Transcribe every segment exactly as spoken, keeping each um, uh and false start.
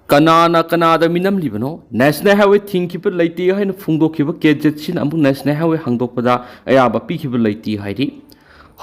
ꯀꯅꯥꯅ ꯀꯅꯥꯗ ꯃꯤꯅꯝꯂꯤꯕꯅꯣ? National highway ꯊꯤꯡꯈꯤꯕ ꯂꯩꯇꯦ ꯍꯥꯏꯅ ꯐꯣꯡꯗꯣꯛꯈꯤꯕ ꯀꯦꯖꯦꯠꯁꯤꯅ ꯑꯃꯨꯛ ꯅꯦꯁꯅꯦꯜ ꯍꯥꯏꯋꯦ ꯍꯥꯡꯗꯣꯛꯄꯗ ꯑꯌꯥꯕ ꯄꯤꯈꯤꯕ ꯂꯩꯇꯦ ꯍꯥꯏꯔꯤ꯫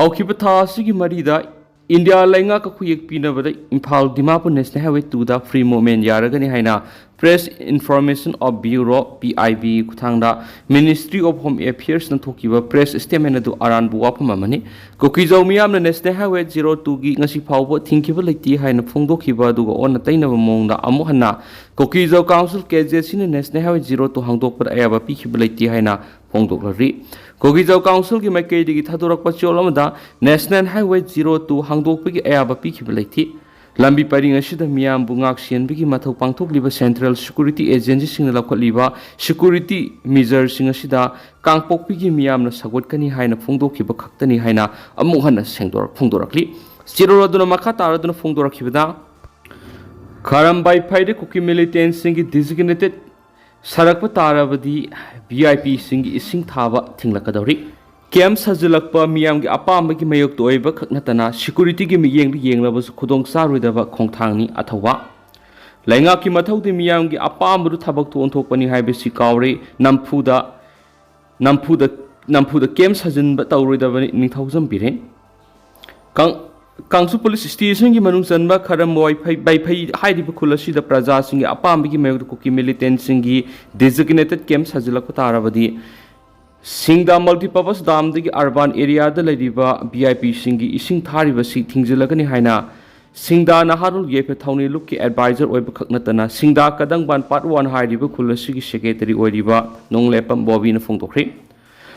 ꯍꯧꯈꯤꯕ ꯊꯥ ꯑꯁꯤꯒꯤ ꯃꯔꯤꯗ ꯏꯟꯗꯤꯌꯥ ꯂꯩꯉꯥꯛꯀ ꯈꯨꯌꯦꯛ ꯄꯤꯅꯕꯗ ꯏꯝꯐꯥꯜ ꯗꯤꯃꯥꯄꯨꯔ ꯅꯦꯁꯅꯦꯜ ꯍꯥꯏꯋꯦ ꯇꯨꯗ ꯐ꯭ꯔꯤ ꯃꯨꯚꯃꯦꯟ ꯌꯥꯔꯒꯅꯤ ꯍꯥꯏꯅ press information of bureau, P I B, ꯈꯨꯠꯊꯥꯡꯗ ꯃꯤꯅꯤꯁꯇ꯭ꯔꯤ ꯑꯣꯐ ꯍꯣꯝ ꯑꯦꯐꯤꯌꯔꯁꯅ ꯊꯣꯛꯈꯤꯕ ꯄ꯭ꯔꯦꯁ ꯁ꯭ꯇꯦꯠꯃꯦꯟ ꯑꯗꯨ ꯑꯔꯥꯟꯕ ꯋꯥꯐꯝ ꯑꯃꯅꯤ꯫ ꯀꯨꯀꯤꯖꯧ ꯃꯤꯌꯥꯝꯅ ꯅꯦꯁꯅꯦꯜ ꯍꯥꯏꯋꯦ ꯖꯤꯔꯣ ꯇꯨꯒꯤ ꯉꯁꯤ ꯐꯥꯎꯕ ꯊꯤꯡꯈꯤꯕ ꯂꯩꯇꯦ ꯍꯥꯏꯅ ꯐꯣꯡꯗꯣꯛꯈꯤꯕ ꯑꯗꯨꯒ ꯑꯣꯟꯅ ꯇꯩꯅꯕ ꯃꯑꯣꯡꯗ ꯑꯃꯨꯛ ꯍꯟꯅ ꯀꯨꯀꯤꯖꯧ ꯀꯥꯎꯟꯁꯤꯜ, ꯀꯦ ꯖꯦ ꯁꯤꯅ ꯅꯦꯁꯅꯦꯜ ꯍꯥꯏꯋꯦ ꯖꯤꯔꯣ ꯇꯨ ꯍꯥꯡꯗꯣꯛꯄꯗ ꯑꯌꯥꯕ ꯄꯤꯈꯤꯕ ꯂꯩꯇꯦ ꯍꯥꯏꯅ ꯐꯣꯡꯗꯣꯛꯂꯔꯤ꯫ ꯀꯨꯀꯤꯖꯧ ꯀꯥꯎꯟꯁꯤꯜꯒꯤ ꯃꯥꯏꯀꯩꯗꯒꯤ ꯊꯥꯗꯣꯔꯛꯄ ꯆꯦꯔꯣꯜ ꯑꯃꯗ ꯅꯦꯁꯅꯦꯜ ꯍꯥꯏꯋꯦ ꯖꯤꯔꯣ ꯇꯨ ꯍꯥꯡꯗꯣꯛꯄꯒꯤ ꯑꯌꯥꯕ ꯄꯤꯈꯤꯕ ꯂꯩꯇꯦ꯫ ꯂꯝꯕꯤ ꯄꯔꯤꯡ ꯑꯁꯤꯗ ꯃꯤꯌꯥꯝꯕꯨ ꯉꯥꯛ ꯁꯦꯟꯕꯒꯤ ꯃꯊꯧ ꯄꯥꯡꯊꯣꯛꯂꯤꯕ ꯁꯦꯟꯇ꯭ꯔꯦꯜ ꯁꯦꯀ꯭ꯌꯨꯔꯤꯇꯤ ꯑꯦꯖꯦꯟꯁꯤꯁꯤꯡꯅ ꯂꯧꯈꯠꯂꯤꯕ ꯁꯦꯀ꯭ꯌꯨꯔꯤꯇꯤ ꯃꯤꯖꯔꯁꯤꯡ ꯑꯁꯤꯗ ꯀꯥꯡꯄꯣꯛꯄꯤꯒꯤ ꯃꯤꯌꯥꯝꯅ ꯁꯧꯒꯠꯀꯅꯤ ꯍꯥꯏꯅ ꯐꯣꯡꯗꯣꯛꯈꯤꯕ ꯈꯛꯇꯅꯤ ꯍꯥꯏꯅ ꯑꯃꯨꯛ ꯍꯟꯅ ꯁꯦꯡꯗꯣꯔꯛ-, ꯐꯣꯡꯗꯣꯔꯛꯂꯤ꯫ ꯆꯦꯔꯣꯜ ꯑꯗꯨꯅ ꯃꯈꯥ ꯇꯥꯔꯗꯨꯅ ꯐꯣꯡꯗꯣꯔꯛꯈꯤꯕꯗ, ꯈꯥꯔꯝꯕꯥꯏ ꯐꯥꯏꯗ ꯀꯨꯀꯤ ꯃꯤꯂꯤꯇꯦꯟꯁꯤꯡꯒꯤ ꯗꯤꯖꯤꯒꯅꯦꯇꯦꯠ ꯁꯥꯔꯛꯄ ꯇꯥꯔꯕꯗꯤ ꯚꯤ ꯑꯥꯏ ꯄꯤꯁꯤꯡꯒꯤ ꯏꯁꯤꯡ ꯊꯥꯕ ꯊꯤꯡꯂꯛꯀꯗꯧꯔꯤ꯫ ꯀꯦꯝꯞ ꯁꯥꯖꯤꯜꯂꯛꯄ ꯃꯤꯌꯥꯝꯒꯤ ꯑꯄꯥꯝꯕꯒꯤ ꯃꯥꯌꯣꯛꯇ ꯑꯣꯏꯕ ꯈꯛ ꯅꯠꯇꯅ ꯁꯦꯀ꯭ꯌꯨꯔꯤꯇꯤꯒꯤ ꯃꯤꯠꯌꯦꯡꯗ ꯌꯦꯡꯂꯕꯁꯨ ꯈꯨꯗꯣꯡ ꯆꯥꯔꯣꯏꯗꯕ ꯈꯣꯡꯊꯥꯡꯅꯤ꯫ ꯑꯊꯧꯕ ꯂꯩꯉꯥꯛꯀꯤ ꯃꯊꯧꯗꯤ ꯃꯤꯌꯥꯝꯒꯤ ꯑꯄꯥꯝꯕꯗꯨ ꯊꯕꯛꯇ ꯑꯣꯟꯊꯣꯛꯄꯅꯤ ꯍꯥꯏꯕꯁꯤ ꯀꯥꯎꯔꯦ꯫ ꯅꯝꯐꯨꯗ, ꯅꯝꯐꯨꯗ, ꯅꯝꯐꯨꯗ ꯀꯦꯝꯞ ꯁꯥꯖꯤꯟꯕ ꯇꯧꯔꯣꯏꯗꯕꯅꯤ꯫ ꯅꯤꯡꯊꯧꯖꯝ ꯕꯤꯔꯦꯟ꯫ ꯀꯥꯡ-, ꯀꯥꯡꯁꯨ ꯄꯨꯂꯤꯁ ꯁ꯭ꯇꯦꯁꯟꯒꯤ ꯃꯅꯨꯡ ꯆꯟꯕ ꯈꯥꯔꯝ ꯋꯥꯏꯐꯩ, ꯕꯥꯏꯐꯩ ꯍꯥꯏꯔꯤꯕ ꯈꯨꯜ ꯑꯁꯤꯗ ꯄ꯭ꯔꯖꯥꯁꯤꯡꯒꯤ ꯑꯄꯥꯝꯕꯒꯤ ꯃꯥꯌꯣꯛꯇ ꯀꯨꯀꯤ ꯃꯤꯂꯤꯇꯦꯟꯁꯤꯡꯒꯤ ꯗꯤꯖꯤꯒꯅꯦꯇꯦꯠ ꯀꯦꯝꯞ ꯁꯥꯖꯤꯜꯂꯛꯄ ꯇꯥꯔꯕꯗꯤ, ꯁꯤꯡꯗꯥ ꯃꯜꯇꯤꯄꯔꯄꯁ ꯗꯥꯝꯗꯒꯤ ꯑꯔꯕꯥꯟ ꯑꯦꯔꯤꯌꯥꯗ ꯂꯩꯔꯤꯕ ꯚꯤ ꯑꯥꯏ ꯄꯤꯁꯤꯡꯒꯤ ꯏꯁꯤꯡ ꯊꯥꯔꯤꯕꯁꯤ ꯊꯤꯡꯖꯤꯜꯂꯒꯅꯤ ꯍꯥꯏꯅ ꯁꯤꯡꯗꯥ ꯅꯍꯥꯔꯣꯜ ꯌꯥꯏꯐ ꯊꯧꯅꯤ ꯂꯨꯞꯀꯤ ꯑꯦꯗꯚꯥꯏꯖꯔ ꯑꯣꯏꯕ ꯈꯛ ꯅꯠꯇꯅ ꯁꯤꯡꯗꯥ ꯀꯗꯪꯕꯥꯟ ꯄꯥꯔꯠ ꯋꯥꯟ ꯍꯥꯏꯔꯤꯕ ꯈꯨꯜ ꯑꯁꯤꯒꯤ ꯁꯦꯀ꯭ꯔꯦꯇꯔꯤ ꯑꯣꯏꯔꯤꯕ ꯅꯣꯡꯂꯦꯄꯝ ꯕꯣꯕꯤꯅ ꯐꯣꯡꯗꯣꯛꯈ꯭ꯔꯦ꯫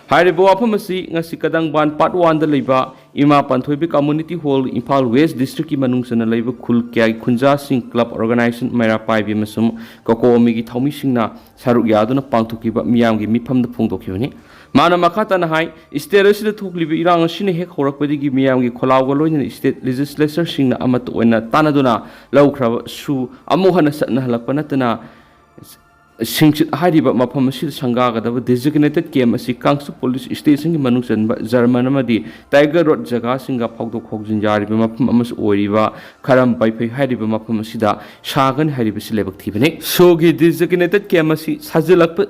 ꯍꯥꯏꯔꯤꯕ ꯋꯥꯐꯝ ꯑꯁꯤ ꯉꯁꯤ ꯀꯗꯪꯕꯥꯟ ꯄꯥꯔꯠ ꯋꯥꯟꯗ ꯂꯩꯕ ꯏꯃꯥ ꯄꯥꯟꯊꯣꯏꯕꯤ ꯀꯝꯃꯨꯅꯤꯇꯤ ꯍꯣꯜ, ꯏꯝꯐꯥꯜ ꯋꯦꯁ ꯗꯤꯁꯇ꯭ꯔꯤꯛꯀꯤ ꯃꯅꯨꯡ ꯆꯟꯅ ꯂꯩꯕ ꯈꯨꯜ ꯀꯌꯥꯒꯤ ꯈꯨꯟꯖꯥꯁꯤꯡ, ꯀ꯭ꯂꯕ ꯑꯣꯔꯒꯅꯥꯏꯖꯦꯁꯟ, ꯃꯩꯔꯥ ꯄꯥꯏꯕꯤ ꯑꯃꯁꯨꯡ ꯀꯣꯀꯣꯃꯤꯒꯤ ꯊꯧꯃꯤꯁꯤꯡꯅ ꯁꯔꯨꯛ ꯌꯥꯗꯨꯅ ꯄꯥꯡꯊꯣꯛꯈꯤꯕ ꯃꯤꯌꯥꯝꯒꯤ ꯃꯤꯐꯝꯗ ꯐꯣꯡꯗꯣꯛꯈꯤꯕꯅꯤ꯫ ꯃꯥꯅ ꯃꯈꯥ ꯇꯥꯅ ꯍꯥꯏ, ꯁ꯭ꯇꯦꯠ ꯑꯁꯤꯗ ꯊꯣꯛꯂꯤꯕ ꯏꯔꯥꯡ ꯑꯁꯤꯅ ꯍꯦꯛ ꯍꯧꯔꯛꯄꯗꯒꯤ ꯃꯤꯌꯥꯝꯒꯤ ꯈꯣꯜꯂꯥꯎꯒ ꯂꯣꯏꯅꯅ ꯁ꯭ꯇꯦꯠ ꯂꯦꯖꯤꯁꯂꯦꯆꯔꯁꯤꯡꯅ ꯑꯃꯠꯇ ꯑꯣꯏꯅ ꯇꯥꯟꯅꯗꯨꯅ ꯂꯧꯈ꯭ꯔꯕ ꯁꯨ ꯑꯃꯨꯛ ꯍꯟꯅ ꯆꯠꯅꯍꯜꯂꯛꯄ ꯅꯠꯇꯅ ꯁꯤꯡꯆꯤꯠ ꯍꯥꯏꯔꯤꯕ ꯃꯐꯝ ꯑꯁꯤꯗ ꯁꯪꯒꯥꯒꯗꯕ designated camp ꯑꯁꯤ ꯀꯥꯡꯆꯨꯞ police stationꯒꯤ ꯃꯅꯨꯡ ꯆꯟꯕ ꯖꯔꯃꯟ ꯑꯃꯗꯤ ꯇꯥꯏꯒꯔ ꯔꯣꯗ ꯖꯒꯥꯁꯤꯡꯒ ꯐꯥꯎꯗꯣꯛ ꯐꯥꯎꯖꯤꯟ ꯌꯥꯔꯤꯕ ꯃꯐꯝ ꯑꯃꯁꯨ ꯑꯣꯏꯔꯤꯕ ꯈꯔꯝ ꯄꯥꯏꯐꯩ ꯍꯥꯏꯔꯤꯕ ꯃꯐꯝ ꯑꯁꯤꯗ ꯁꯥꯒꯅꯤ ꯍꯥꯏꯔꯤꯕꯁꯤ ꯂꯥꯏꯕꯛ ꯊꯤꯕꯅꯤ꯫ ꯁꯣꯒꯤ designated camp ꯑꯁꯤ ꯁꯥꯖꯤꯜꯂꯛꯄ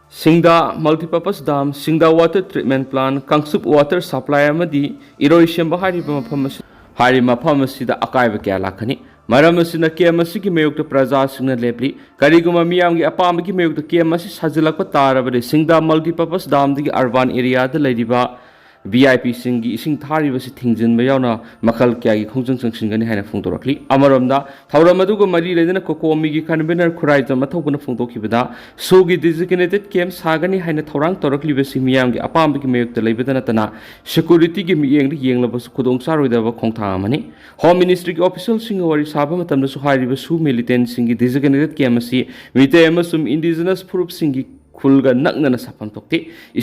ꯁꯤꯡꯗꯥ multipurpose dam, ꯁꯤꯡꯗꯥ water treatment plant, Kangchup water supply ꯑꯃꯗꯤ ꯏꯔꯣꯏ ꯁꯦꯝꯕ ꯍꯥꯏꯔꯤꯕ ꯃꯐꯝ ꯑꯁꯤ, ꯍꯥꯏꯔꯤꯕ ꯃꯐꯝ ꯑꯁꯤꯗ ꯑꯀꯥꯏꯕ ꯀꯌꯥ ꯂꯥꯛꯀꯅꯤ꯫ ꯃꯔꯝ ꯑꯁꯤꯅ camp ꯑꯁꯤꯒꯤ ꯃꯥꯌꯣꯛꯇ ꯄ꯭ꯔꯖꯥꯁꯤꯡꯅ ꯂꯦꯞꯂꯤ꯫ ꯀꯔꯤꯒꯨꯝꯕ ꯃꯤꯌꯥꯝꯒꯤ ꯑꯄꯥꯝꯕꯒꯤ ꯃꯥꯌꯣꯛꯇ camp ꯑꯁꯤ ꯁꯥꯖꯤꯜꯂꯛꯄ ꯇꯥꯔꯕꯗꯤ ꯁꯤꯡꯗꯥ multipurpose damꯗꯒꯤ urban areaꯗ ꯂꯩꯔꯤꯕ V I Pꯁꯤꯡꯒꯤ ꯏꯁꯤꯡ ꯊꯥꯔꯤꯕꯁꯤ ꯊꯤꯡꯖꯤꯟꯕ ꯌꯥꯎꯅ ꯃꯈꯜ ꯀꯌꯥꯒꯤ ꯈꯣꯡꯖꯪ ꯆꯪꯁꯤꯟꯒꯅꯤ ꯍꯥꯏꯅ ꯐꯣꯡꯗꯣꯔꯛꯂꯤ꯫ ꯑꯃꯔꯣꯝꯗ ꯊꯧꯔꯝ ꯑꯗꯨꯒ ꯃꯔꯤ ꯂꯩꯅꯅ COCOMIꯒꯤ convener ꯈꯨꯔꯥꯏꯖꯝ ꯑꯊꯧꯕꯅ ꯐꯣꯡꯗꯣꯛꯈꯤꯕꯗ ꯁꯣꯒꯤ designated camp ꯁꯥꯒꯅꯤ ꯍꯥꯏꯅ ꯊꯧꯔꯥꯡ ꯇꯧꯔꯛꯂꯤꯕꯁꯤ ꯃꯤꯌꯥꯝꯒꯤ ꯑꯄꯥꯝꯕꯒꯤ ꯃꯥꯌꯣꯛꯇ ꯂꯩꯕꯗ ꯅꯠꯇꯅ securityꯒꯤ ꯃꯤꯠꯌꯦꯡꯗ ꯌꯦꯡꯂꯕꯁꯨ ꯈꯨꯗꯣꯡ ꯆꯥꯔꯣꯏꯗꯕ ꯈꯣꯡꯊꯥꯡ ꯑꯃꯅꯤ꯫ Home Ministryꯒꯤ officialꯁꯤꯡꯒ ꯋꯥꯔꯤ ꯁꯥꯕ ꯃꯇꯝꯗꯁꯨ ꯍꯥꯏꯔꯤꯕ ꯁꯨ militantꯁꯤꯡꯒꯤ designated camp ꯑꯁꯤ ꯃꯤꯇꯩ ꯑꯃꯁꯨꯡ indigenous ꯐꯨꯔꯨꯞꯁꯤꯡꯒꯤ ꯈꯨꯜꯒ ꯅꯛꯅꯅ ꯁꯥꯐꯝ ꯊꯣꯛꯇꯦ꯫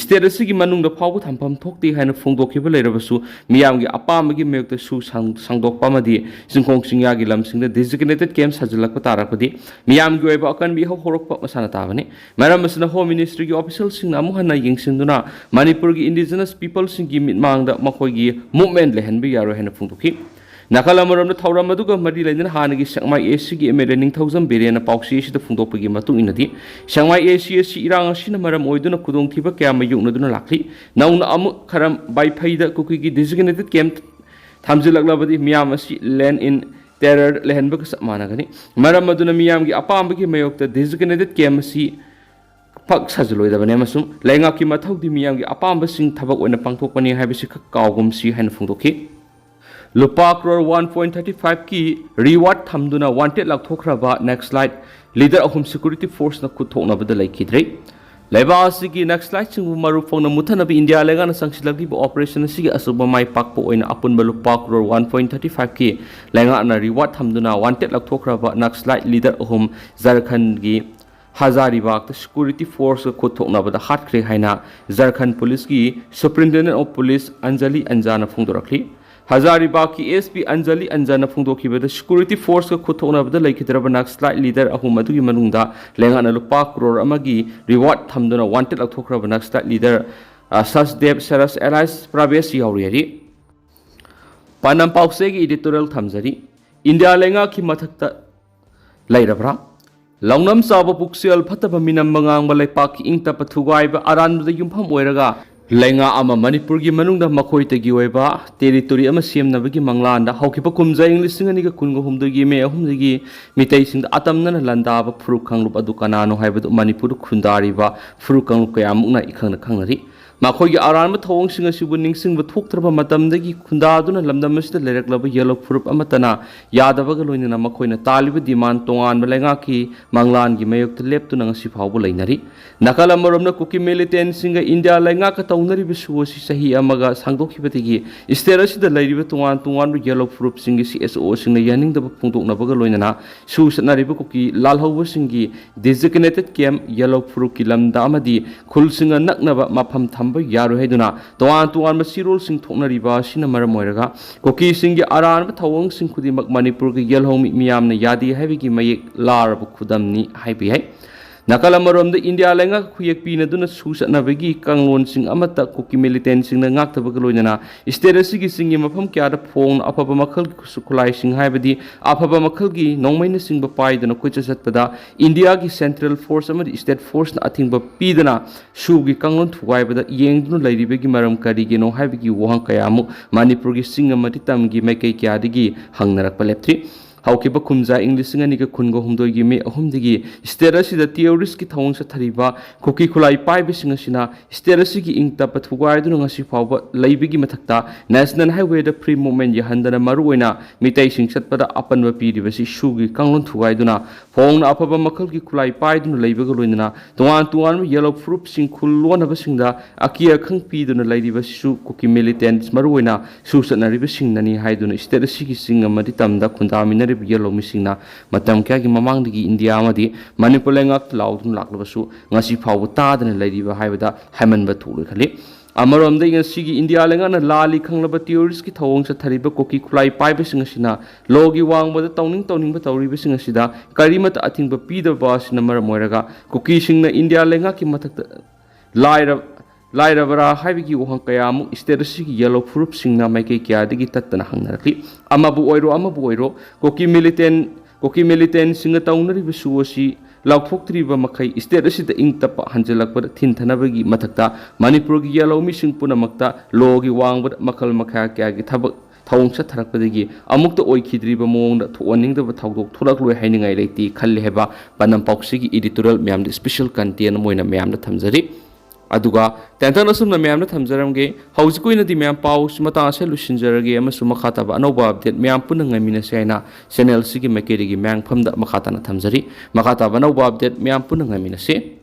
State ꯑꯁꯤꯒꯤ ꯃꯅꯨꯡꯗ ꯐꯥꯎꯕ ꯊꯝꯐꯝ ꯊꯣꯛꯇꯦ ꯍꯥꯏꯅ ꯐꯣꯡꯗꯣꯛꯈꯤꯕ ꯂꯩꯔꯕꯁꯨ ꯃꯤꯌꯥꯝꯒꯤ ꯑꯄꯥꯝꯕꯒꯤ ꯃꯥꯌꯣꯛꯇ ꯁꯨ ꯁꯪ-, ꯁꯪꯗꯣꯛꯄ ꯑꯃꯗꯤ ꯆꯤꯡꯈꯣꯡ ꯆꯤꯡꯌꯥꯒꯤ ꯂꯝꯁꯤꯡꯗ designated camp ꯁꯥꯖꯤꯜꯂꯛꯄ ꯇꯥꯔꯛꯄꯗꯤ ꯃꯤꯌꯥꯝꯒꯤ ꯑꯣꯏꯕ ꯑꯀꯟꯕ ꯏꯍꯧ ꯍꯧꯔꯛꯄ ꯃꯁꯥꯅ ꯇꯥꯕꯅꯤ꯫ ꯃꯔꯝ ꯑꯁꯤꯅ Home Ministryꯒꯤ officialꯁꯤꯡꯅ ꯑꯃꯨꯛ ꯍꯟꯅ ꯌꯦꯡꯁꯤꯟꯗꯨꯅ ꯃꯅꯤꯄꯨꯔꯒꯤ indigenous peopleꯁꯤꯡꯒꯤ ꯃꯤꯠꯃꯥꯡꯗ ꯃꯈꯣꯏꯒꯤ movement ꯂꯩꯍꯟꯕ ꯌꯥꯔꯣꯏ ꯍꯥꯏꯅ ꯐꯣꯡꯗꯣꯛꯈꯤ꯫ ꯅꯥꯀꯜ ꯑꯃꯔꯣꯝꯗ ꯊꯧꯔꯝ ꯑꯗꯨꯒ ꯃꯔꯤ ꯂꯩꯅꯅ ꯍꯥꯟꯅꯒꯤ ꯁꯦꯛꯃꯥꯏ ACꯒꯤ MLA ꯅꯤꯡꯊꯧꯖꯝ ꯕꯤꯔꯦꯟꯅ ꯄꯥꯎꯆꯦ ꯑꯁꯤꯗ ꯐꯣꯡꯗꯣꯛꯄꯒꯤ ꯃꯇꯨꯡ ꯏꯟꯅꯗꯤ ꯁꯦꯛꯃꯥꯏ AC ꯑꯁꯤ ꯏꯔꯥꯡ ꯑꯁꯤꯅ ꯃꯔꯝ ꯑꯣꯏꯗꯨꯅ ꯈꯨꯗꯣꯡꯊꯤꯕ ꯀꯌꯥ ꯃꯥꯌꯣꯛꯅꯗꯨꯅ ꯂꯥꯛꯂꯤ꯫ ꯅꯧꯅ ꯑꯃꯨꯛ ꯈꯔꯝ ꯕꯥꯏꯐꯩꯗ ꯀꯨꯀꯤꯒꯤ designated camp ꯊꯝꯖꯤꯜꯂꯛꯂꯕꯗꯤ ꯃꯤꯌꯥꯝ ꯑꯁꯤ land in terror ꯂꯩꯍꯟꯕꯒ ꯆꯞ ꯃꯥꯟꯅꯒꯅꯤ꯫ ꯃꯔꯝ ꯑꯗꯨꯅ ꯃꯤꯌꯥꯝꯒꯤ ꯑꯄꯥꯝꯕꯒꯤ ꯃꯥꯌꯣꯛꯇ designated camp ꯑꯁꯤ ꯄꯥꯛ ꯁꯥꯖꯤꯜꯂꯣꯏꯗꯕꯅꯤ ꯑꯃꯁꯨꯡ ꯂꯩꯉꯥꯛꯀꯤ ꯃꯊꯧꯗꯤ ꯃꯤꯌꯥꯝꯒꯤ ꯑꯄꯥꯝꯕꯁꯤꯡ ꯊꯕꯛ ꯑꯣꯏꯅ ꯄꯥꯡꯊꯣꯛꯄꯅꯤ ꯍꯥꯏꯕꯁꯤ ꯈꯛ ꯀꯥꯎꯒꯨꯝꯁꯤ ꯍꯥꯏꯅ ꯐꯣꯡꯗꯣꯛꯈꯤ꯫ ꯂꯨꯄꯥ crore one point thirty fiveꯀꯤ reward ꯊꯝꯗꯨꯅ wanted ꯂꯥꯎꯊꯣꯛꯈ꯭ꯔꯕ Naxalite leader ꯑꯍꯨꯝ security forceꯅ ꯈꯨꯠ ꯊꯣꯛꯅꯕꯗ ꯂꯩꯈꯤꯗ꯭ꯔꯦ꯫ ꯂꯩꯕꯥꯛ ꯑꯁꯤꯒꯤ Naxaliteꯁꯤꯡꯕꯨ ꯃꯔꯨ ꯐꯪꯅ ꯃꯨꯠꯊꯅꯕ ꯏꯟꯗꯤꯌꯥ ꯂꯩꯉꯥꯛꯅ ꯆꯪꯁꯤꯜꯂꯛꯂꯤꯕ operation ꯑꯁꯤꯒꯤ ꯑꯆꯧꯕ ꯃꯥꯏ ꯄꯥꯛꯄ ꯑꯣꯏꯅ ꯑꯄꯨꯟꯕ ꯂꯨꯄꯥ crore one point thirty fiveꯀꯤ ꯂꯩꯉꯥꯛꯅ reward ꯊꯝꯗꯨꯅ wanted ꯂꯥꯎꯊꯣꯛꯈ꯭ꯔꯕ Naxalite leader ꯑꯍꯨꯝ ꯖꯔꯈꯟꯒꯤ ꯍꯖꯥꯔꯤꯕꯥꯒꯇ security forceꯀ ꯈꯨꯠ ꯊꯣꯛꯅꯕꯗ ꯍꯥꯠꯈ꯭ꯔꯦ ꯍꯥꯏꯅ ꯖꯔꯈꯟ policeꯀꯤ Superintendent of Police Anjali ꯑꯟꯖꯥꯅ ꯐꯣꯡꯗꯣꯔꯛꯂꯤ꯫ ꯍꯖꯥꯔꯤꯕꯥꯒꯀꯤ SP Anjali ꯑꯟꯖꯥꯅ ꯐꯣꯡꯗꯣꯛꯈꯤꯕꯗ, security forceꯀ ꯈꯨꯠ ꯊꯣꯛꯅꯕꯗ ꯂꯩꯈꯤꯗ꯭ꯔꯕ Naxalite leader ꯑꯍꯨꯝ ꯑꯗꯨꯒꯤ ꯃꯅꯨꯡꯗ ꯂꯩꯉꯥꯛꯅ ꯂꯨꯄꯥ ꯀ꯭ꯔꯣꯔ ꯑꯃꯒꯤ reward ꯊꯝꯗꯨꯅ wanted ꯂꯧꯊꯣꯛꯈ꯭ꯔꯕ Naxalite leader, ꯑ, ꯁꯆꯗꯦꯕ ꯁꯔꯁ alias ꯄ꯭ꯔꯥꯕꯦꯁ ꯌꯥꯎꯔꯤ ꯍꯥꯏꯔꯤ꯫ ꯄꯥꯟꯗꯝ ꯄꯥꯎꯆꯦꯒꯤ editorial ꯊꯝꯖꯔꯤ꯫ ꯏꯟꯗꯤꯌꯥ ꯂꯩꯉꯥꯛꯀꯤ ꯃꯊꯛꯇ ꯂꯩꯔꯕ꯭ꯔꯥ? ꯂꯧꯅꯝ ꯆꯥꯕ ꯄꯨꯛꯆꯦꯜ ꯐꯠꯇꯕ ꯃꯤꯅꯝꯕ ꯉꯥꯡꯕ ꯂꯩꯄꯥꯛꯀꯤ ꯏꯪ ꯇꯞꯄ ꯊꯨꯒꯥꯏꯕ ꯑꯔꯥꯟꯕꯗ ꯌꯨꯝꯐꯝ ꯑꯣꯏꯔꯒ ꯂꯩꯉꯥꯛ ꯑꯃ ꯃꯅꯤꯄꯨꯔꯒꯤ ꯃꯅꯨꯡꯗ ꯃꯈꯣꯏꯇꯒꯤ ꯑꯣꯏꯕ territory ꯑꯃ ꯁꯦꯝꯅꯕꯒꯤ ꯃꯪꯂꯥꯟꯗ ꯍꯧꯈꯤꯕ ꯀꯨꯝꯖꯥ ꯏꯪ ꯂꯤꯁꯤꯡ ꯑꯅꯤꯒ ꯀꯨꯟꯒ ꯍꯨꯝꯗꯣꯏꯒꯤ ꯃꯦ ꯑꯍꯨꯝꯗꯒꯤ ꯃꯤꯇꯩꯁꯤꯡꯗ ꯑꯇꯝꯅꯅ ꯂꯥꯟꯗꯥꯕ ꯐꯨꯔꯨꯞ ꯀꯥꯡꯂꯨꯞ ꯑꯗꯨ ꯀꯅꯥꯅꯣ ꯍꯥꯏꯕꯗꯨ ꯃꯅꯤꯄꯨꯔꯗ ꯈꯨꯟꯗꯥꯔꯤꯕ ꯐꯨꯔꯨꯞ ꯀꯥꯡꯂꯨꯞ ꯀꯌꯥꯃꯨꯛꯅ ꯏꯈꯪꯅ ꯈꯪꯅꯔꯤ꯫ ꯃꯈꯣꯏꯒꯤ ꯑꯔꯥꯟꯕ ꯊꯧꯑꯣꯡꯁꯤꯡ ꯑꯁꯤꯕꯨ ꯅꯤꯡꯁꯤꯡꯕ ꯊꯣꯛꯇ꯭ꯔꯕ ꯃꯇꯝꯗꯒꯤ ꯈꯨꯟꯗꯥꯗꯨꯅ ꯂꯝꯗꯝ ꯑꯁꯤꯗ ꯂꯩꯔꯛꯂꯕ ꯌꯦꯜꯍꯧ ꯐꯨꯔꯨꯞ ꯑꯃꯠꯇꯅ ꯌꯥꯗꯕꯒ ꯂꯣꯏꯅꯅ ꯃꯈꯣꯏꯅ ꯇꯥꯜꯂꯤꯕ demand ꯇꯣꯉꯥꯟꯕ ꯂꯩꯉꯥꯛꯀꯤ ꯃꯪꯂꯥꯟꯒꯤ ꯃꯥꯌꯣꯛꯇ ꯂꯦꯞꯇꯨꯅ ꯉꯁꯤ ꯐꯥꯎꯕ ꯂꯩꯅꯔꯤ꯫ ꯅꯥꯀꯜ ꯑꯃꯔꯣꯝꯗ ꯀꯨꯀꯤ militantꯁꯤꯡꯒ ꯏꯟꯗꯤꯌꯥ ꯂꯩꯉꯥꯛꯀ ꯇꯧꯅꯔꯤꯕ ꯁꯨ ꯑꯁꯤ ꯆꯍꯤ ꯑꯃꯒ ꯁꯥꯡꯗꯣꯛꯈꯤꯕꯗꯒꯤ state ꯑꯁꯤꯗ ꯂꯩꯔꯤꯕ ꯇꯣꯉꯥꯟ ꯇꯣꯉꯥꯟꯕ ꯌꯦꯜꯍꯧ ꯐꯨꯔꯨꯞꯁꯤꯡꯒꯤ CSOꯁꯤꯡꯅ ꯌꯥꯅꯤꯡꯗꯕ ꯐꯣꯡꯗꯣꯛꯅꯕꯒ ꯂꯣꯏꯅꯅ ꯁꯨ ꯆꯠꯅꯔꯤꯕ ꯀꯨꯀꯤ ꯂꯥꯜꯍꯧꯕꯁꯤꯡꯒꯤ designated camp ꯌꯦꯜꯍꯧ ꯐꯨꯔꯨꯞꯀꯤ ꯂꯝꯗ ꯑꯃꯗꯤ ꯈꯨꯜꯁꯤꯡꯒ ꯅꯛꯅꯕ ꯃꯐꯝ ꯊꯝꯕ ꯌꯥꯔꯣꯏ ꯍꯥꯏꯗꯨꯅ ꯇꯣꯉꯥꯟ ꯇꯣꯉꯥꯟꯕ ꯆꯦꯔꯣꯜꯁꯤꯡ ꯊꯣꯛꯅꯔꯤꯕ ꯑꯁꯤꯅ ꯃꯔꯝ ꯑꯣꯏꯔꯒ ꯀꯨꯀꯤꯁꯤꯡꯒꯤ ꯑꯔꯥꯟꯕ ꯊꯧꯑꯣꯡꯁꯤꯡ ꯈꯨꯗꯤꯡꯃꯛ ꯃꯅꯤꯄꯨꯔꯒꯤ ꯌꯦꯜꯍꯧ ꯃꯤ ꯃꯤꯌꯥꯝꯅ ꯌꯥꯗꯦ ꯍꯥꯏꯕꯒꯤ ꯃꯌꯦꯛ ꯂꯥꯔꯕ ꯈꯨꯗꯝꯅꯤ ꯍꯥꯏꯕ ꯌꯥꯏ꯫ ꯅꯥꯀꯜ ꯑꯃꯔꯣꯝꯗ ꯏꯟꯗꯤꯌꯥ ꯂꯩꯉꯥꯛ ꯈꯨꯌꯦꯛ ꯄꯤꯅꯗꯨꯅ ꯁꯨ ꯆꯠꯅꯕꯒꯤ ꯀꯥꯡꯂꯣꯟꯁꯤꯡ ꯑꯃꯠꯇ ꯀꯨꯀꯤ militantꯁꯤꯡꯅ ꯉꯥꯛꯇꯕꯒ ꯂꯣꯏꯅꯅ state ꯑꯁꯤꯒꯤ ꯆꯤꯡꯒꯤ ꯃꯐꯝ ꯀꯌꯥꯗ ꯐꯣꯡꯅ ꯑꯐꯕ ꯃꯈꯜꯒꯤ ꯈꯨꯠꯁꯨ ꯈꯨꯠꯂꯥꯏꯁꯤꯡ ꯍꯥꯏꯕꯗꯤ ꯑꯐꯕ ꯃꯈꯜꯒꯤ ꯅꯣꯡꯃꯩꯅꯆꯤꯡꯕ ꯄꯥꯏꯗꯨꯅ ꯀꯣꯏꯆꯠ ꯆꯠꯄꯗ ꯏꯟꯗꯤꯌꯥꯒꯤ central force ꯑꯃꯗꯤ state forceꯅ ꯑꯊꯤꯡꯕ ꯄꯤꯗꯅ ꯁꯨꯒꯤ ꯀꯥꯡꯂꯣꯟ ꯊꯨꯒꯥꯏꯕꯗ ꯌꯦꯡꯗꯨꯅ ꯂꯩꯔꯤꯕꯒꯤ ꯃꯔꯝ ꯀꯔꯤꯒꯤꯅꯣ ꯍꯥꯏꯕꯒꯤ ꯋꯥꯍꯪ ꯀꯌꯥ ꯑꯃꯨꯛ ꯃꯅꯤꯄꯨꯔꯒꯤ ꯆꯤꯡ ꯑꯃꯗꯤ ꯇꯝꯒꯤ ꯃꯥꯏꯀꯩ ꯀꯌꯥꯗꯒꯤ ꯍꯪꯅꯔꯛꯄ ꯂꯦꯞꯇ꯭ꯔꯤ꯫ ꯍꯧꯈꯤꯕ ꯀꯨꯝꯖꯥ ꯏꯪ ꯂꯤꯁꯤꯡ ꯑꯅꯤꯒ ꯀꯨꯟꯒ ꯍꯨꯝꯗꯣꯏꯒꯤ ꯃꯦ ꯑꯍꯨꯝꯗꯒꯤ state ꯑꯁꯤꯗ terroristꯀꯤ ꯊꯧꯑꯣꯡ ꯆꯠꯊꯔꯤꯕ ꯀꯨꯀꯤ ꯈꯨꯠꯂꯥꯏ ꯄꯥꯏꯕꯁꯤꯡ ꯑꯁꯤꯅ state ꯑꯁꯤꯒꯤ ꯏꯪ ꯇꯞꯄ ꯊꯨꯒꯥꯏꯗꯨꯅ ꯉꯁꯤ ꯐꯥꯎꯕ ꯂꯩꯕꯒꯤ ꯃꯊꯛꯇ national highwayꯗ free movement ꯌꯥꯍꯟꯗꯅ ꯃꯔꯨꯑꯣꯏꯅ ꯃꯤꯇꯩꯁꯤꯡ ꯆꯠꯄꯗ ꯑꯄꯟꯕ ꯄꯤꯔꯤꯕꯁꯤ ꯁꯨꯒꯤ ꯀꯥꯡꯂꯣꯟ ꯊꯨꯒꯥꯏꯗꯨꯅ ꯐꯣꯡꯅ ꯑꯐꯕ ꯃꯈꯜꯒꯤ ꯈꯨꯠꯂꯥꯏ ꯄꯥꯏꯗꯨꯅ ꯂꯩꯕꯒ ꯂꯣꯏꯅꯅ ꯇꯣꯉꯥꯟ ꯇꯣꯉꯥꯟꯕ ꯌꯦꯜꯍꯧ ꯐꯨꯔꯨꯞꯁꯤꯡ ꯈꯨꯜ ꯂꯣꯟꯅꯕꯁꯤꯡꯗ ꯑꯀꯤ ꯑꯈꯪ ꯄꯤꯗꯨꯅ ꯂꯩꯔꯤꯕꯁꯤꯁꯨ ꯀꯨꯀꯤ militants ꯃꯔꯨꯑꯣꯏꯅ ꯁꯨ ꯆꯠꯅꯔꯤꯕꯁꯤꯡꯅꯅꯤ ꯍꯥꯏꯗꯨꯅ state ꯑꯁꯤꯒꯤ ꯆꯤꯡ ꯑꯃꯗꯤ ꯇꯝꯗ ꯈꯨꯟꯗꯥꯃꯤꯟꯅꯔꯤꯕ ꯌꯦꯜꯍꯧ ꯃꯤꯁꯤꯡꯅ ꯃꯇꯝ ꯀꯌꯥꯒꯤ ꯃꯃꯥꯡꯗꯒꯤ ꯏꯟꯗꯤꯌꯥ ꯑꯃꯗꯤ ꯃꯅꯤꯄꯨꯔ ꯂꯩꯉꯥꯛꯇ ꯂꯥꯎꯗꯨꯅ ꯂꯥꯛꯂꯕꯁꯨ ꯉꯁꯤ ꯐꯥꯎꯕ ꯇꯥꯗꯅ ꯂꯩꯔꯤꯕ ꯍꯥꯏꯕꯗ ꯍꯥꯏꯃꯟꯕ ꯊꯣꯛꯂꯣꯏ ꯈꯜꯂꯤ꯫ ꯑꯃꯔꯣꯝꯗ ꯉꯁꯤꯒꯤ ꯏꯟꯗꯤꯌꯥ ꯂꯩꯉꯥꯛꯅ ꯂꯥꯜꯂꯤ ꯈꯪꯂꯕ ꯇꯦꯔꯣꯔꯤꯁꯀꯤ ꯊꯧꯑꯣꯡ ꯆꯠꯊꯔꯤꯕ ꯀꯨꯀꯤ ꯈꯨꯠꯂꯥꯏ ꯄꯥꯏꯕꯁꯤꯡ ꯑꯁꯤꯅ ꯂꯣꯒꯤ ꯋꯥꯡꯃꯗ ꯇꯧꯅꯤꯡ ꯇꯧꯅꯤꯡꯕ ꯇꯧꯔꯤꯕꯁꯤꯡ ꯑꯁꯤꯗ ꯀꯔꯤꯃꯠꯇ ꯑꯊꯤꯡꯕ ꯄꯤꯗꯕ ꯑꯁꯤꯅ ꯃꯔꯝ ꯑꯣꯏꯔꯒ ꯀꯨꯀꯤꯁꯤꯡꯅ ꯏꯟꯗꯤꯌꯥ ꯂꯩꯉꯥꯛꯀꯤ ꯃꯊꯛꯇ ꯂꯥꯏꯔ-, ꯂꯥꯏꯔꯕꯔꯥ ꯍꯥꯏꯕꯒꯤ ꯋꯥꯍꯪ ꯀꯌꯥ ꯑꯃꯨꯛ ꯁ꯭ꯇꯦꯠ ꯑꯁꯤꯒꯤ ꯌꯦꯜꯂꯣ ꯐꯨꯔꯨꯞꯁꯤꯡꯅ ꯃꯥꯏꯀꯩ ꯀꯌꯥꯗꯒꯤ ꯇꯠꯇꯅ ꯍꯪꯅꯔꯛꯂꯤ꯫ ꯑꯃꯕꯨ ꯑꯣꯏꯔꯣ, ꯑꯃꯕꯨ ꯑꯣꯏꯔꯣ, ꯀꯨꯀꯤ ꯃꯤꯂꯤꯇꯦꯟ, ꯀꯨꯀꯤ ꯃꯤꯂꯤꯇꯦꯟꯁꯤꯡꯅ ꯇꯧꯅꯔꯤꯕ ꯁꯣ ꯑꯁꯤ ꯂꯥꯎꯊꯣꯛꯇ꯭ꯔꯤꯕ ꯃꯈꯩ ꯁ꯭ꯇꯦꯠ ꯑꯁꯤꯗ ꯏꯪ ꯇꯞꯄ ꯍꯟꯖꯤꯜꯂꯛꯄꯗ ꯊꯤꯟꯊꯅꯕꯒꯤ ꯃꯊꯛꯇ ꯃꯅꯤꯄꯨꯔꯒꯤ ꯌꯦꯜꯍꯧꯃꯤꯁꯤꯡ ꯄꯨꯝꯅꯃꯛꯇ ꯂꯣꯒꯤ ꯋꯥꯡꯃꯗ ꯃꯈꯜ ꯃꯈꯥ ꯀꯌꯥꯒꯤ ꯊꯕꯛ ꯊꯧꯑꯣꯡ ꯆꯠꯊꯔꯛꯄꯗꯒꯤ ꯑꯃꯨꯛꯇ ꯑꯣꯏꯈꯤꯗ꯭ꯔꯤꯕ ꯃꯑꯣꯡꯗ ꯊꯣꯛꯍꯟꯅꯤꯡꯗꯕ ꯊꯧꯗꯣꯛ ꯊꯣꯛꯂꯛꯂꯣꯏ ꯍꯥꯏꯅꯤꯡꯉꯥꯏ ꯂꯩꯇꯦ ꯈꯜꯂꯤ ꯍꯥꯏꯕ ꯄꯥꯟꯗꯝ ꯄꯥꯎꯁꯤꯒꯤ editorial ꯃꯌꯥꯝꯗ special content ꯑꯃ ꯑꯣꯏꯅ ꯃꯌꯥꯝꯗ ꯊꯝꯖꯔꯤ꯫ ꯑꯗꯨꯒ ꯇꯦꯟꯇꯛꯅ ꯑꯁꯨꯝꯅ ꯃꯌꯥꯝꯗ ꯊꯝꯖꯔꯝꯒꯦ꯫ ꯍꯧꯖꯤꯛꯀꯤ ꯑꯣꯏꯅꯗꯤ ꯃꯌꯥꯝ ꯄꯥꯎꯁꯤ ꯃꯇꯥꯡ ꯑꯁꯤꯗ ꯂꯣꯏꯁꯤꯟꯖꯔꯒꯦ ꯑꯃꯁꯨꯡ ꯃꯈꯥ ꯇꯥꯕ ꯑꯅꯧꯕ update ꯃꯌꯥꯝ ꯄꯨꯟꯅ ꯉꯥꯏꯃꯤꯟꯅꯁꯤ ꯍꯥꯏꯅ channel ꯑꯁꯤꯒꯤ ꯃꯥꯏꯀꯩꯗꯒꯤ ꯃꯌꯥꯝꯐꯝꯗ ꯃꯈꯥ ꯇꯥꯅ ꯊꯝꯖꯔꯤ꯫ ꯃꯈꯥ ꯇꯥꯕ ꯑꯅꯧꯕ update ꯃꯌꯥꯝ ꯄꯨꯟꯅ ꯉꯥꯏꯃꯤꯟꯅꯁꯤ꯫